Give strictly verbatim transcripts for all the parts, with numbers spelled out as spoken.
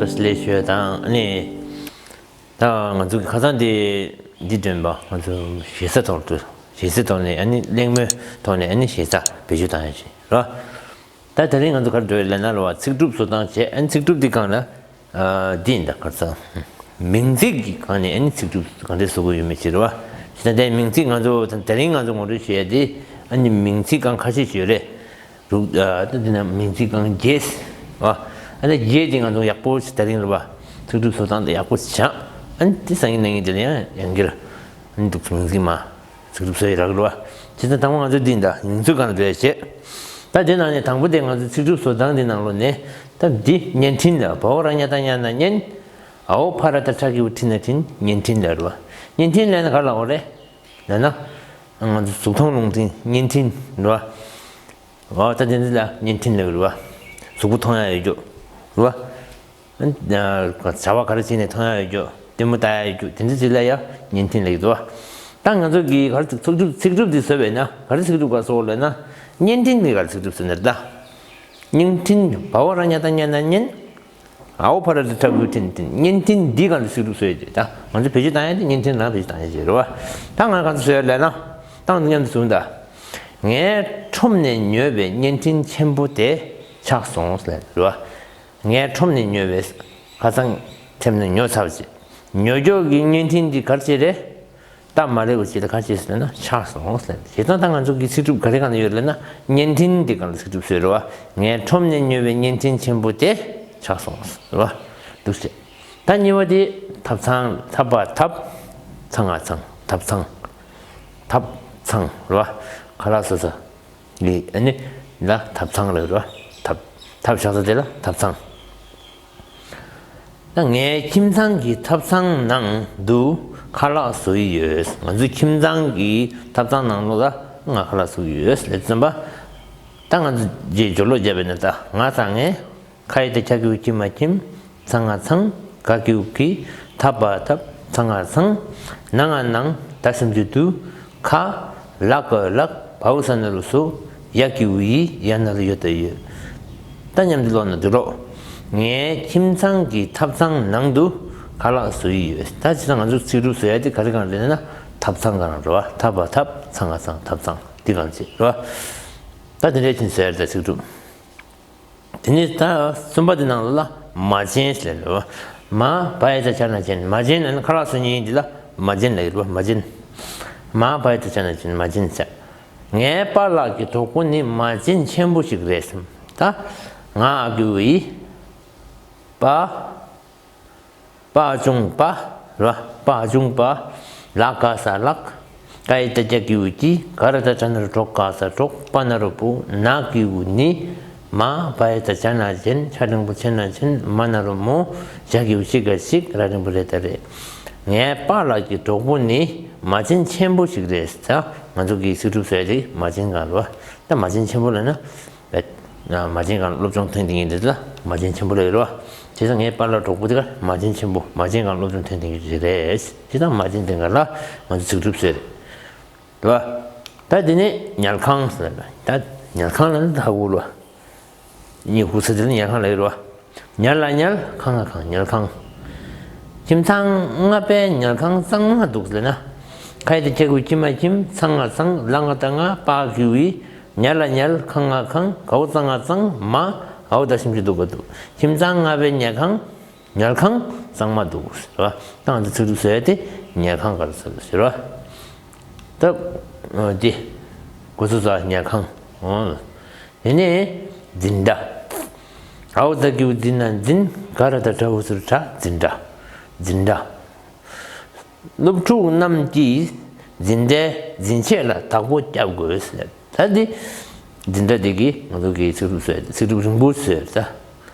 ལས་ཞུ་དང་ནི། ད་ང་ཚོ་གི་ཁ་སང་དེ་འདི་འདོན་པ་ང་ཚོ་ཞེ་ས་ཐོག་ཏུ་ཞེ་ས་ཐོག་ནས་ཨ་ནི་གླེང་མོལ་ཐོག་ནས་ཨ་ནི་ཞེ་ས་བེད་སྤྱོད་བཏང་ཡ་ཞིག་རེད་བ། ད་དེ་རིང་ང་ཚོ་ག་རེ་འགྲོ་ཡོད་ལབ་ན་རེད་བ། ཚིག་གྲུབ་བཟོ་སྟངས་བྱས། ཨ་ནི་ཚིག་གྲུབ་འདི་སྒང་ལ་ཨ་འདི་ཡིན་ད། ག་རེ་ཟེར། མིང་ཚིག་གི་སྒང་ནས་ཨ་ནི་ཚིག་གྲུབ་ག་འདྲས་བཟོ་དགོས་ཡོད་མེད་ཅིག་རེད་བ། ཞེ་ས་དེ་མིང་ཚིག་ང་ཚོ་ད་དེ་རིང་ང་ཚོ་ངོ་སྤྲོད་བྱེད་ཡ་དེ་ཨ་ནི་མིང་ཚིག་སྒང་ཁ་ཤས་ཤིག་ཡོད་རེད། རུ་ཨ་ད་འདི་ན་མིང་ཚིག་སྒང་བརྒྱད། ཨ་ད་བརྒྱད་དེ་ང་ཚོ་ཡག་པོ་ཞིག་དེ་རིང་རེད་བ། ཚིག་གྲུབ་བཟོ་སྟངས་དེ་ཡག་པོ་བྱ། ཨ་ནི་དེ་སང་ཉིན་གནངས་ཉིན་དེ་ལ་ཡང་ཡང་བསྐྱར་ཨ་ནི་འདུག་མིང་ཚིག་མ་ཚིག་གྲུབ་བཟོ་ཡི་རག་རེད་བ། བྱས་ཙང་དང་པོ་ང་ཚོ་འདི་ཡིན་ད། མིང་ཚིག་སྒང་ལ་འགྲོ་ཡ་བྱེད། ད་དེ་ནང་ནས་དང་པོ་དེ་ང་ཚོ་ཚིག་གྲུབ་བཟོ་སྟངས་དེ་ནང་ལོགས་ནས་ད་འདི་བརྙན་འཕྲིན་ལ། བ་འོག་ར་ཉ་བཏགས་བརྙ་ན་བརྙན། འ་འོག་ཕ་ར་བཏགས་ཕྲ་གི་གུ་འཕྲི་ན་འཕྲིན། བརྙན་འཕྲིན་ལབ་རེད་བ། བརྙན་འཕྲིན་ལབ་ན་ག་རེ་ལབ་དགོས་རེད་ལབ་ན། ང་ཚོ་གཟུགས་མཐོང་རླུང་འཕྲིན་བརྙན་འཕྲིན་རེད་བ། འོ་ད་དེ་འདི་ལ་བརྙན་འཕྲིན་ལབ་རེད་བ། གཟུགས་པོ་མཐོང་ཡ་ཡོད་རྒྱུ་རེད་བ། བྱ་བ་ག་རེ་བྱས་ནས་མཐོང་ཡ་ཡོད་རྒྱུ། ལྟད་མོ་ལྟ་ཡ་ཡོད་རྒྱུ་དེ་འདྲ་ཅིག་ལ་ཡ་བརྙན་འཕྲིན་ལབ་ཀྱི་འདུག་བ། ད་ང་ཚོ་གིས་ག་རེ་ཚིག་གྲུབ་ཚིག་གྲུབ་འདི་བཟོས་པས་ན་ག་རེ་ཚིག་གྲུབ་ག་བཟོ་དགོས་ལབ་ན། བརྙན་འཕྲིན་གྱི་ག་རེ་ཚིག་གྲུབ་ཟེར་ན་རེད་ད། བརྙན་འཕྲིན། བ་འོག་ར་ཉ་བཏགས་བརྙ་ན་བརྙན། འ་འོག་ཕ་ར་བཏགས་ཕྲ་གི་གུ་འཕྲི་ན་འཕྲིན། བརྙན་འཕྲིན་འདི་སྒང་ལ་ཚིག་གྲུབ་བཟོ་ཡ་དེ་ད་ང་ཚོ་བེད་སྤྱོད་བཏང་ཡ་དེ་བརྙན་འཕྲིན་ལ་བེད་སྤྱོད་བཏང་ཡ་ཅིག་རེད་བ། ད་ང་ག་ཚོད་བཟོ་ཡ་ལབ་ན། ད་ང་ཚོ་མཉམ་དུ་གསུངས་ད། ངའི་ཁྲོམ་ནས་ཉོས་པའི་བརྙན་འཕྲིན་ཆེན་པོ་དེ་ཆག་སོང་ཟེར་རེད་བ། ངའི་ཁྲོམ་ནས་ཉོས་པའི། ཁ་སང་ཁྲོམ་ནས་ཉོས་ཚར་བ་ཅིག་ཉོ་རྒྱུ་གི་བརྙན་འཕྲིན་འདི་ག་རེ་བྱས་རེད། སྟབས་མ་ལེགས་པ་ཞིག་ལ་ག་བྱས་ཟེར་ན་ཆག་སོང་ཟེར། བྱས་ཙང་ད་ང་ཚོ་གི་ཚིག་གྲུབ་ག་རེ་སྒང་ལ་ཡོད་ལབ་ན། བརྙན་འཕྲིན་དེ་སྒང་ལ་ཚིག་གྲུབ་བཟོས་རེད་བ། ངའི་ཁྲོམ་ནས་ཉོས་པའི་བརྙན་འཕྲིན་ཆེན་པོ་དེ་ཆག་སོང་ཟེར་བ། འདུག་སེ། ད་གཉིས་པ་དེ་ཐབ་ཚང་། ཐ་བ་ཐབ། ཚ་ང་ཚང་། ཐབ་ཚང་། ཐབ་ཚང་རེད་བ། ཁ་ལག་བཟོ་ས་གི་ཨ་ནི་ལ་ཐབ་ཚང་ལབ་རེད་བ། ཐབ་ཐབ་བཞག་ས་དེ་ལ་ཐབ་ཚང་། ད་ངའི་ཁྱིམ་ཚང་གི་ཐབ་ཚང་ནང་དུ་ཁ་ལག་བཟོ་ཡི་ཡོད། ང་ཚོའི་ཁྱིམ་ཚང་གི་ཐབ་ཚང་ནང་ལོགས་ལ་ང་ཁ་ལག་བཟོ་གི་ཡོད་ལབ་ཙམ་པ། ད་ང་ཚོ་རྗེས་སྦྱོར་ཀློག་བརྒྱབ་པ་ཡིན་ན། ད་ང་ཚང་ངའི། ཁ་ཡ་བཏགས་ཁྱ་གི་གུ་ཁྱི་མ་ཁྱིམ། ཚ་ང་ཚང་། ག་གི་གུ་གི། ཐ་བ་ཐབ། ཚ་ང་ཚང་། ན་ང་ནང་། ད་སེམས་ཀྱི་དུ། ཁ། ལ་ག་ལགས། བ་འོག་ས་ན་རོ་བཟོ། ཡ་གི་གུ་ཡི། ཡ་ན་རོ་ཡོ་ད་ཡོད། ད་མཉམ་དུ་ཀློག་ན་འདུག་ལོ། ངའི་ཁྱིམ་ཚང་གི་ཐབ་ཚང་ནང་དུ་ཁ་ལག་བཟོ་ཡི་ཡོད། ད་བྱས་ཙང་ང་ཚོ་ཚིག་གྲུབ་བཟོ་ཡ་དེ་ག་རེ་སྒང་རེད་ན་ཐབ་ཚང་སྒང་རེད་བ། ཐ་བ་ཐབ། ཚ་ང་ཚང་། ཐབ་ཚང་འདི་སྒང་བྱེད་རེད་བ། ད་དེ་འདྲའི་ཕྱིན་བཟོ་ཡ་རེད་ད་ཚིག་གྲུབ། དེ་ནས་ད་གསུམ་པ་དེ་ནང་ལ་མ་བྱན་ཟེར་ལབ་རེད་བ། མ་བ་ཡ་བཏགས་བྱ་ན་བྱན། མ་བྱན་ལབ་ན་ཁ་ལག་བཟོ་མཁན་འདི་ལ་མ་བྱན་ལབ་ཀྱི་རེད་བ། མ་བྱན། མ་བ་ཡ་བཏགས་བྱ་ན་བྱན། མ་བྱན་ཟེར། ངའི་པཱ་ལགས་ཀྱི་གྲོགས་པོ་ནི་མ་བྱན་ཆེན་པོ་ཞིག་རེད་ཟེར། ད་ང་ཨ་གི་གུ་ཡི། པ། པ་ཆུང་པ་ར། པ་ཆུང་པ། ལ་ག་ས་ལགས། ཀ་ཡ་བཏགས་ཀྱ་གི་གུ་ཀྱི། ག་ར་བཏགས་གྲ་ན་རོ་གྲོ། ག་ས་གྲོགས། པ་ན་རོ་པོ། ན་གི་གུ་ནི། མ་བ་ཡ་བཏགས་བྱ་ན་བྱན། ཆ་འགྲེང་བུ་ཆེ་ན་ཆེན། མ་ན་རོ་མོ། ཞ་གི་གུ་ཞི་ག་ཞིག་ར་འགྲེང་བུ་རེ་ད་རེད། ངའི་པཱ་ལགས་ཀྱི་གྲོགས་པོ་ནི་མ་བྱན་ཆེན་པོ་ཞིག་རེད་ཟེར། ང་ཚོ་གི་ཚིག་གྲུབ་བཟོ་ཡ་དེ་མ་བྱན་སྒང་རེད་བ། ད་མ་བྱན་ཆེན་པོ་ལབ་ན། མ་བྱན་སྒང་སློབ་སྦྱོང་ཐོན་བསྡད་མཁན་དེ་ལ་མ་བྱན་ཆེན་པོ་ལབ་ཡོད་རེད་བ། བྱས་ཙང་ངའི་པཱ་ལགས་གྲོགས་པོ་དེ་ག་མ་བྱན་ཆེན་པོ། མ་བྱན་སྒང་སློབ་སྦྱོང་ཐོན་བསྡད་མཁན་ཞིག་རེད། བྱས་ཙང་མ་བྱན་དེ་ག་ལ་ང་ཚོ་ཚིག་གྲུབ་བཟོས་རེད། རེད་བ། ད་དེ་ནས་ཉལ་ཁང་ཟེར་ལབ། ད་ཉལ་ཁང་ལབ་ན་ད་ཧ་གོ་ལོ། གཉིད་ཁུག་ས་དེ་ལ་ཉལ་ཁང་ལབ་ཡོད་རེད་བ། ཉལ་ལ་ཉལ། ཁང་ང་ཁང་། ཉལ་ཁང་། ཁྱིམ་ཚང་ལྔ་པའི་ཉལ་ཁང་གཙང་མ་འདུག་ཟེར་ན། ཁ་ཡ་བཏགས་ཁྱ་གི་གུ་ཁྱི་མ་ཁྱིམ། ཚ་ང་ཚང་། ལ་ང་བཏགས་ལྔ། པ་གི་གུ་གི། ཉལ་ལ་ཉལ། ཁང་ང་ཁང་། ག་འོག་ཙ་ང་གཙང་། མ། འ་འོག་ད་ཞབས་ཀྱུ་འདུག་ག་འདུག་ཁྱིམ་ཚང་ལྔ་པའི་ཉལ་ཁང་། ཉལ་ཁང་གཙང་མ་འདུག་ཟེར་བ། ད་ང་ཚོ་ཚིག་གྲུབ་བཟོ་ཡ་དེ་ཉལ་ཁང་ག་རེ་ཟེར་ཟེར་བ། ད་འདི་གོ་ཚོད་ས་ཉལ་ཁང་། འོ། དེ་ནས་འཛིན་གྲྭ། འ་འོག་ཛ་གི་གུ་འཛི་ན་འཛིན། ག་ར་བཏགས་གྲ་འོག་ས་རོ་གྲ། འཛིན་གྲྭ། འཛིན་གྲྭ། སློབ་ཕྲུག་རྣམས་ཀྱིས་འཛིན་གྲྭའི་འཛིན་ཆས་ལ་བདག་པོ་རྒྱབ་དགོས་ཟེར། ད་འདི་འཛིན་གྲྭ་འདི་གི་ང་ཚོ་གི་ཚིག་གྲུབ་བཟོས། ཚིག་གྲུབ་རིང་པོ་བཟོས་ད།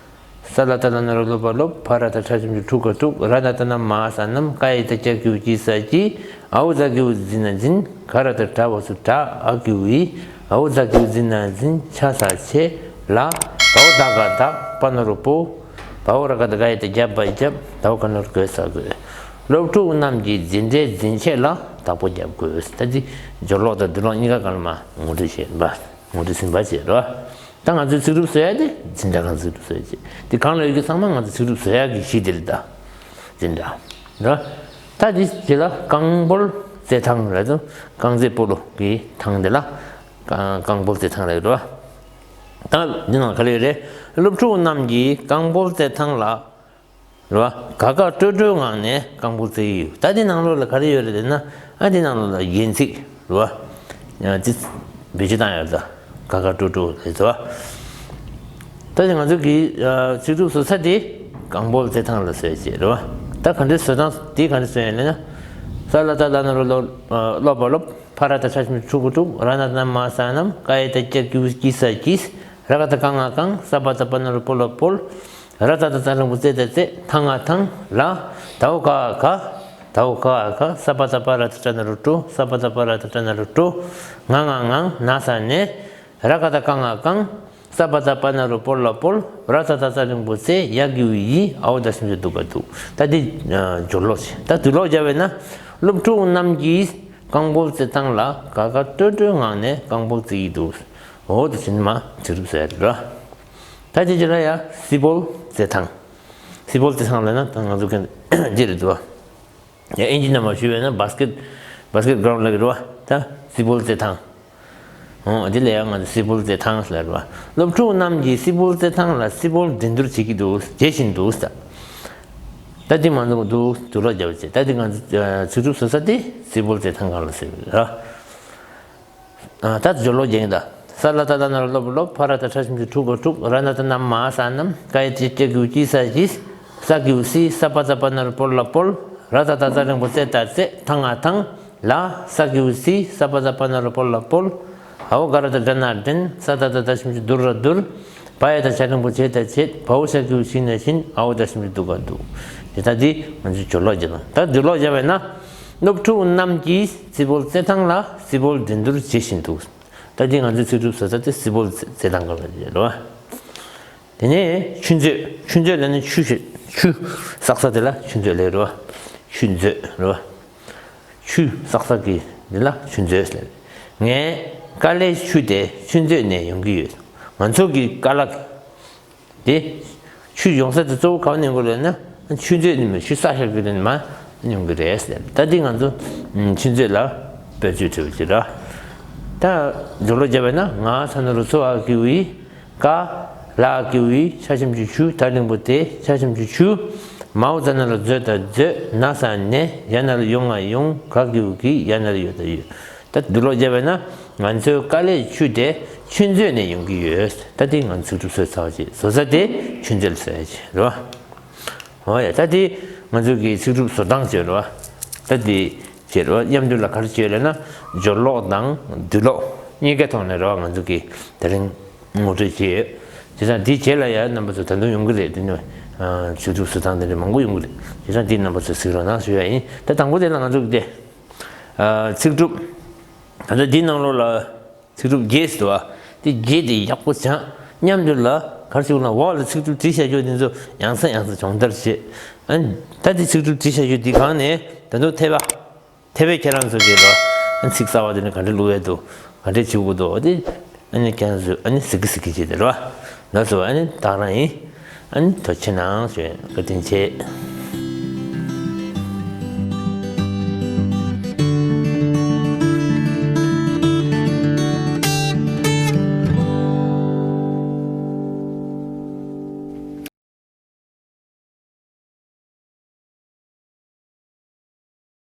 ས་ལ་བཏགས་སླ་ན་རོ་སློ་བ་སློབ། ཕ་ར་བཏགས་ཕྲ་ཞབས་ཀྱུ་ཕྲུ་ག་ཕྲུག་ར་ན་བཏགས་རྣ་རྨ་ས་རྣམས། ཀ་ཡ་བཏགས་ཀྱ་གི་གུ་ཀྱི་ས་ཀྱིས། འ་འོག་ཛ་གི་གུ་འཛི་ན་འཛིན། ག་ར་བཏགས་གྲ་འོག་ས་གྲ། འ་གི་གུ་འི། འ་འོག་ཛ་གི་གུ་འཛི་ན་འཛིན། ཆ་ས་ཆས། ལ། བ་འོག་ད་ག་བདག་པ་ན་རོ་པོ། བ་འོག་ར་ག་བཏགས་རྒ་ཡ་བཏགས་རྒྱ་བ་རྒྱབ། ད་འོག་ག་ན་རོ་གོ་ས་གོས། སློབ་ཕྲུག་རྣམས་ཀྱིས་འཛིན་གྲྭའི་འཛིན་ཆས་ལ་བདག་པོ་རྒྱབ་དགོས། ད་འདི་སྦྱོར་ཀློག་དང་བསྡུས་ཀློག་གཉིས་ཀ་སྒང་ལ་མར་ངོ་སྤྲོད་བྱས་པ། ངོ་སྤྲོད་ཟིན་པ་བྱས་རོ། ད་ང་ཚོས་ཚིག་གྲུབ་བཟོ་ཡ་དེ་འཛིན་གྲྭ་གང་ཚིག་གྲུབ་བཟོ་ཡ་ཅེས་དེ་གང་ལ་ཡོད་ཀྱི་ཚང་མ་ང་ཚོས་ཚིག་གྲུབ་བཟོ་ཡ་གི་གཞི་དེ་རེད་ད། འཛིན་གྲྭ་ར། ད་དེ་དེ་ལ་རྐང་སྤོལ་རྩེད་ཐང་རེད་དོ། རྐང་རྩེད་སྤོ་ལོ་གི་ཐང་དེ་ལ་རྐང་སྤོལ་རྩེད་ཐང་རེད་རོ། ད་འདི་ནང་ག་རེ་ཡོད་རེད། སློབ་ཕྲུག་རྣམས་ཀྱིས་རྐང་སྤོལ་རྩེད་ཐང་ལ་རེད་བ། དགའ་དགའ་སྤྲོ་སྤྲོའི་ངང་ནས་རྐང་སྤོལ་རྩེ་གི་ཡོད། ད་འདི་ནང་ལོགས་ལ་ག་རེ་ཡོད་རེད་ཟེར་ན། ཨ་འདི་ནང་ལོགས་ལ་རྒྱན་ཚིག་རེད་བ། ཡང་ཅི་བེད་སྤྱོད་བཏང་ཡོད་ད། དགའ་དགའ་སྤྲོ་སྤྲོ་རེད་བ། ད་ཅི་ང་ཚོ་གི་ཚིག་གྲུབ་བཟོ་ས་དེ་རྐང་སྤོལ་རྩེད་ཐང་ལ་བཟོས་བྱས་རེད་བ། ད་ག་འདྲའི་བཟོ་སྟངས་དེ་ག་འདྲ་བཟོས་ཡོད་ལབ་ན། ས་ལ་ཏ་ལ་ན་རོ་ལོ། ལོ་པ་ལོབ། ཕ་ར་ཏ་ཕྲ་ཞབས་ཀྱུ་ཕྲུ་གུ་ཕྲུག་ར་ན་ཏ་ན་མ་ས་ནམ། ཀ་ཡ་ཏ་ཀྱ་གི་གུ་ཀྱི་ས་ཀྱིས། ར་ག་ཏ་ག་ང་གང་། ས་པ་ཏ་པ་ན་རོ་པོ་ལོ་པོལ། ར་ཏ་ཏ་ཙ་འགྲེང་བུ་ཙེ་ཏ་ཙེ། ཐ་ང་ཐང་། ལ། ད་འོ་ག་ག་ད་འོ་ག་ག་ས་པ་ཏ་པ་ར་ཏ་ཏྲ་ན་རོ་ཏྲོ། ས་པ་ཏ་པ་ར་ཏ་ཏྲ་ན་རོ་ཏྲོ། ང་ང་ངང་། ན་ས་ནས། ར་ག་ཏ་ག་ང་གང་། ས་པ་ཏ་པ་ན་རོ་པོ་ལོ་པོལ། ར་ཏ་ཏ་ཙ་འགྲེང་བུ་ཙེ། ཡ་གི་གུ་ཡི། འ་འོ་ད་ཞབས་ཀྱུ་དུ་ག་དུ། ད་འདི་སྦྱོར་ཀློག་བྱེད། ད་དུ་ཀློག་བརྒྱབ་པས་ན། སློབ་ཕྲུག་རྣམས་ཀྱིས་རྐང་སྤོལ་རྩེད་ཐང་ལ་དགའ་དགའ་སྤྲོ་སྤྲོའི་ངང་ནས་རྐང་སྤོལ་རྩེ་གི་འདུག་འོ་དེ་བཞིན་མ་ཚིག་གྲུབ་ཟེར་ར། ད་དེ་རྗེས་ལ་ཡ་སི་པོལ་རྩེད་ཐང་། སི་པོལ་རྩེད་ཐང་ལབ་ན་ད་ང་ཚོ་གན་འདི་རེད་འདུག་བ། ཡ་ཨིན་ཇི་ནང་མ་ཞུས་པས་ན་བྷ་སི་ཀེད་བྷ་སི་ཀེད་གྲོན་ཌ་ལབ་ཀྱི་རེད་བ། ད་སི་པོལ་རྩེད་ཐང་། འོ་དེ་ལ་ཡ་ང་ཚོ་སི་པོལ་རྩེད་ཐང་ཟེར་རེད་བ། སློབ་ཕྲུག་རྣམས་ཀྱིས་སི་པོལ་རྩེད་ཐང་ལ་སི་པོལ་འགྲན་བསྡུར་བྱེད་ཀྱི་འདུག་བྱེད་བཞིན་འདུག་ཟེར། ད་དེ་མ་འཛོམས་འདུག་དུ་ཀློག་རྒྱབ་བྱས། ད་དེ་ང་ཚོ་ཚིག་གྲུབ་བཟོ་ས་དེ་སི་པོལ་རྩེད་ཐང་གང་ལ་ཟེར་ར། ད་སྦྱོར་ཀློག་རྒྱག་གི་ཡིན་ད། ས་ལ་ཏ་ལ་ན་རོ་ལོ་པ་ལོབ། ཕ་ར་ཏ་ཕྲ་ཞབས་ཀྱུ་ཕྲུ་གུ་ཕྲུག་ར་ན་ཏ་ན་མ་ས་ནམ། ཀ་ཡ་ཏ་ཀྱ་གི་གུ་ཀྱི་ས་ཀྱིས། ས་གི་གུ་སི། ས་པ་ཏ་པ་ན་རོ་པོ་ལོ་པོལ། ར་ཏ་ཏ་ཙ་འགྲེང་བུ་ཙེ་ཏ་ཙེ། ཐ་ང་ཐང་། ལ། ས་གི་གུ་སི། ས་པ་ཏ་པ་ན་རོ་པོ་ལོ་པོལ། འ་འོ་ག་ར་ཏ་དྲ་ན་དྲན། ས་ཏ་ཏ་ཏྲ་ཞབས་ཀྱུ་དུ་ར་དུར། བ་ཡ་ཏ་བྱ་འགྲེང་བུ་བྱེ་ད་བྱེད། བ་འོ་ཤ་གི་གུ་ཤི་ན་བཞིན། འ་འོ་ད་ཞབས་ཀྱུ་དུ་ག་དུ། དེ་ད་འདི་ང་ཚོས་སྦྱོར་ཀློག་རྒྱབ་ན། ད་སྦྱོར་ཀློག་རྒྱབ་པས་ན། སློབ་ཕྲུག་རྣམས་ཀྱིས་སི་པོལ་རྩེད་ཐང་ལ་སི་པོལ་འགྲན་བསྡུར་བྱེད་བཞིན་འདུག་ད་འདི་ང་ཚོའི་ཚིག་གྲུབ་བཟོ་ས་དེ་སི་པོལ་རྩེད་ཐང་ག་ལ་རེད་བ། དེ་ནས་ཆུ་མཛོད། ཆུ་མཛོད་ལབ་ན་ཆུ་ཞིག་ཆུ་བསགས་ས་དེ་ལ་ཆུ་མཛོད་ལབ་རེད་བ། ཆུ་མཛོད་རེད་བ། ཆུ་བསགས་ས་གི་འདི་ལ་ཆུ་མཛོད་ཟེར། ངའི་དཀའ་ལས་ཆུ་དེ་ཆུ་མཛོད་ནས་ཡོང་གི་ཡོད། ང་ཚོ་གི་དཀའ་ལས་དེ་ཆུ་ཡོང་ས་དེ་གཙོ་བོ་ག་བ་ནས་ཡོང་གི་རེད་ན། ཆུ་མཛོད་ནས་མ་ཆུ་བསགས་བཞག་གི་རེད་མ་ཡོང་གི་རེད་ཟེར། ད་འདི་ང་ཚོ་ཆུ་མཛོད་ལ་བེད་སྤྱོད་བྱེད་པ་ཅིག་ར། ད་སྦྱོར་ཀློག་བརྒྱབ་པས་ན། ང་ས་ན་རོ་སོ་འ་གི་གུ་འི། ཀ། ལ་གི་གུ་ལི། ཆ་ཞབས་ཀྱུ་ཆུ། ད་འགྲེང་བུ་དེ། ཆ་ཞབས་ཀྱུ་ཆུ། མ་འོ་ཙ་ན་རོ་མཛོ་ད་མཛོད། ན་ས་ནས། ཡ་ན་རོ་ཡོ་ང་ཡོང་། ག་གི་གུ་གི། ཡ་ན་རོ་ཡོ་ད་ཡོད། ད་འདི་ཀློག་བརྒྱབ་པས་ན། ང་ཚོའི་དཀའ་ལས་ཆུ་དེ་ཆུ་མཛོད་ནས་ཡོང་གི་ཡོད། ད་དེ་ང་ཚིག་གྲུབ་བཟོས་ཚར་བ་བྱས། བཟོ་ས་དེ་ཆུ་མཛོད་ལ་བཟོ་ཡ་བྱས་རེད་བ། འོ་ཡ། ད་དེ་ང་ཚོ་གི་ཚིག་གྲུབ་བཟོ་སྟངས་བྱས་རེད་བ། ད་དེ་བྱས་རེད་བ། མཉམ་དུ་ལ་ག་རེ་བྱས་ལབ་ན། སྦྱོར་ཀློག་དང་བསྡུས་ཀློག་གཉིས་ཀའི་ཐོག་ནས་རེད་བ། ང་ཚོ་གི་དེ་རིང་ངོ་སྤྲོད་བྱས་ཡོད། བྱས་ཙང་དེའི་རྗེས་ལ་ཡང་རྣམ་པ་ཚོ་ད་དུང་ཡོང་གི་རེད། དེ་ནས་ཚིག་གྲུབ་བཟོ་སྟངས་དེ་འདྲ་མང་པོ་ཡོང་གི་རེད། བྱས་ཙང་དེ་རྣམ་པ་ཚོས་གཟིགས་རོགས་གནང་ཞུ་ཡ་ཡིན། ད་དང་པོ་དེ་ལ་ང་ཚོ་གི་དེ། ཚིག་གྲུབ། ད་ལྟ་འདིའི་ནང་ལོགས་ལ་ཚིག་གྲུབ་བརྒྱད་ཟེར་བ། དེ་བརྒྱད་དེ་ཡག་པོ་སྦྱངས། མཉམ་དུ་ལ་ག་རེ་བྱེད་དགོས་ན། འོག་ལ་ཚིག་གྲུབ་བྲིས་བཞག་རྒྱུ་དེ་ཚོ་ཡང་སེ་ཡང་སེ་སྦྱོང་བརྡར་བྱེད། ཨ་ནི་ད་དེ་ཚིག་གྲུབ་བྲིས་བཞག་རྒྱུ་དེ་སྒང་ནས་ད་དུང་འཐད་པ། འཐད་པས་ཁྱེད་རང་ཚོ་གིས་རོ། ཨ་ནི་ཚིག་གསར་བ་དེ་ནི་ག་འདྲ་བླུག་ཡས་འདུག་ག་འདྲ་བྱེད་དགོས་འདུག་དེ་ཨ་ནི་ཁྱེད་རང་ཚོས་ཨ་ནི་གཟིགས་ཀྱི་གཟིགས་ཀྱི་བྱེད་དེ་རོ། ལགས་སོ། ཨ་ནི་ད་རང་ཡིན། ཨ་ནི་ཐུགས་རྗེ་གནང་ཞུ། བཀའ་དྲིན་ཆེ།